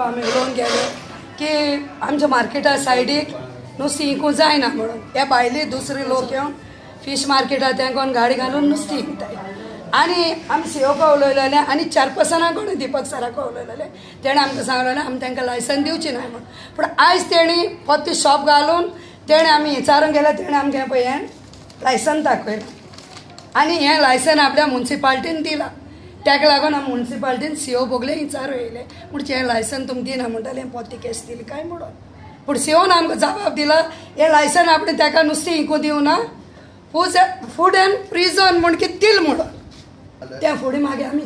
आमी उलोवन गेले की आमच्या मार्केटा सायडीक नुस्तीं विकूं जायना म्हणून. हे भायले दुसरे लोक येवन फीश मार्केटा तेंकोन गाडी घालून नुस्तीं विकताय. आनी आमी सीओका उलयलेले आनी चेअरपर्सना कडेन दीपक सराक उलयलेले, तेणें आमकां सांगलेलें आमी तांकां लायसन दिवची ना म्हणून. पूण आयज तेणी परती शॉप घालून तेणें आमी विचारूंक गेल्यार तेणें आमकां पळय हें लायसन दाखयलां आनी हें लायसन आपल्या मुन्सिपाल्टीन दिलां. ताका लागून आमी मुन्सिपाल्टीन सीओ बोगले विचारूं येयले म्हणजे हें लायसन तुमकां दिना म्हणटालें, पोती केस दिली काय म्हणून. पूण सीओन आमकां जबाब दिला हें लायसन आपणें ताका नुस्तें विकूं दिवना, फूड एंड प्रिजन म्हूण कितें दिल म्हणून. त्या फुडें मागीर आमी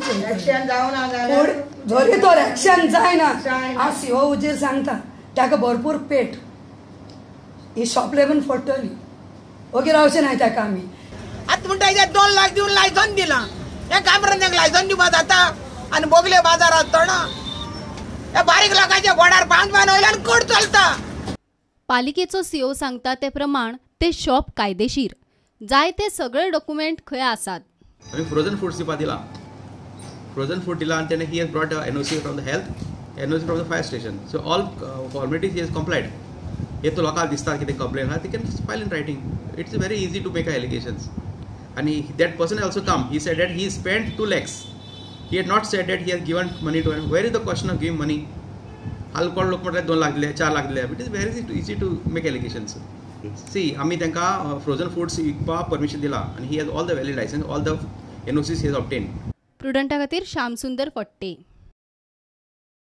जरी तर एक्शन जायना, हांव सीओ उजीर सांगता ताका भरपूर पेट ही शॉप लेगून फोडटली, ओगी रावचें ना ताका आमी. आतां म्हणटा 2 लाख दिवन लायसन दिलां, हे कामरान तांकां लायसन दिवपा जाता आनी बोगले बाजारात तोणा हे बारीक लोकांच्या बोडार बांद बांद वयल्यान कोड चलता. पालिकेचो सीओ सांगता ते प्रमाण ते शॉप कायदेशीर, जाय ते सगळे डॉक्युमेंट खंय आसात. आमी फ्रोजन फूड्स दिवपा दिला, फ्रोजन फूड दिला आनी तेणें he has brought NOC from the health, NOC from the fire station, so all formalities he has complied. हे तो लोकांक दिसता कितें कंप्लेन आहा, they can file in writing. It's very easy to make allegations. आनी that person also come, he said that he spend 2 lakhs, he had not said that he has given money to. Where is the question of giving money? हाल कोण लोक म्हटल्यार 2 लाख दिले, 4 लाख दिले. It is very easy to make allegations. See, आमी तांकां frozen foods विकपाक permission दिला आनी he has all the valid licence, all the NOCs he has obtain. प्रुडंटा खातीर श्यामसुंदर फट्टे.